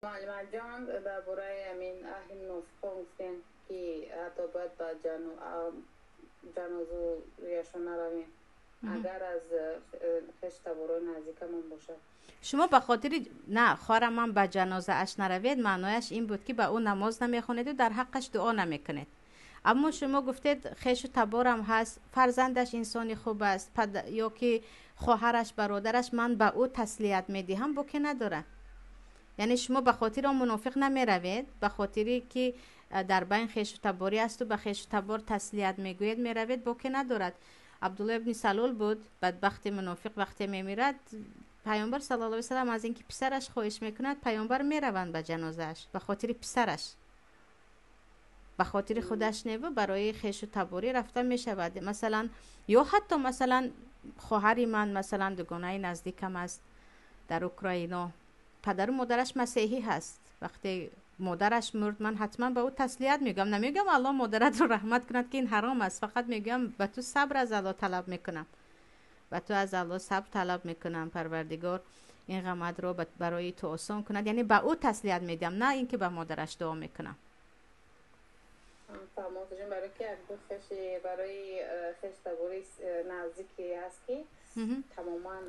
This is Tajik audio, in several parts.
Муаллимаҷон, дар бораи ҳамин аҳли мунофиқон гуфтем, ки ҳатто бояд ба ҷанозуяшон наравем, агар аз хешу таборои наздикамон бошад. Шумо ба хотири на, хоҳарам, ман ба ҷанозааш наравед, маънояш ин буд, ки ба ӯ намоз намехонеду дар ҳаққаш дуо намекунед. Аммо шумо гуфтед, хешу таборам ҳаст, фарзандаш инсони хуб аст ё ки хоҳараш, бародараш, ман ба ӯ таслият медиҳам, боке надорад. Яъне шумо ба хотири он мунофиқ намеравед, ба хотире ки дар байн хешу таборӣ асту ба хешу табор таслият мегӯед, меравед, боке надорад. Абдулло ибни Салул буд, бадбахти мунофиқ, вақте мемирад, Паёнбар саллаллоҳу алайҳи васаллам аз инки писараш хоҳиш мекунад, Паёнбар мераванд ба ҷанозааш ба хотири писараш, ба хотири худаш неву барои хешу таборӣ рафта мешавад. Масалан, ё ҳатто масалан хоҳари ман, масалан, дугонаи наздикам аст дар Украино, падару модараш масеҳӣ ҳаст. Вақте модараш мурд, ман ҳатман ба ӯ таслият мегӯям. Намегӯям, Аллоҳ модаратро раҳмат кунад, ки ин ҳаром аст, фақат мегӯям, ба ту сабр аз Аллоҳ талаб мекунам, ба ту аз Аллоҳ сабр талаб мекунам, Парвардигор ин ғаматро барои ту осон кунад. Яъне ба ӯ таслият медиҳам, на ин ки ба модараш дуо мекунам. Барои ки якду хеши, барои хеш табори наздике ҳаст, ки тамоман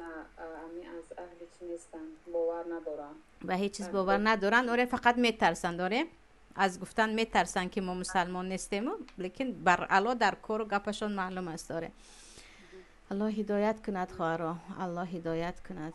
ами аз аҳли чи нестанд, бовар надоранд. Ба ҳеҷ чиз бовар надоранд, оре, фақат метарсанд, оре, аз гуфтан метарсанд, ки мо мусалмон нестему, лекин баръало дар кору гапашон маълум аст, оре. Аллоҳ ҳидоят кунад, хоҳаро, Аллоҳ ҳидоят кунад.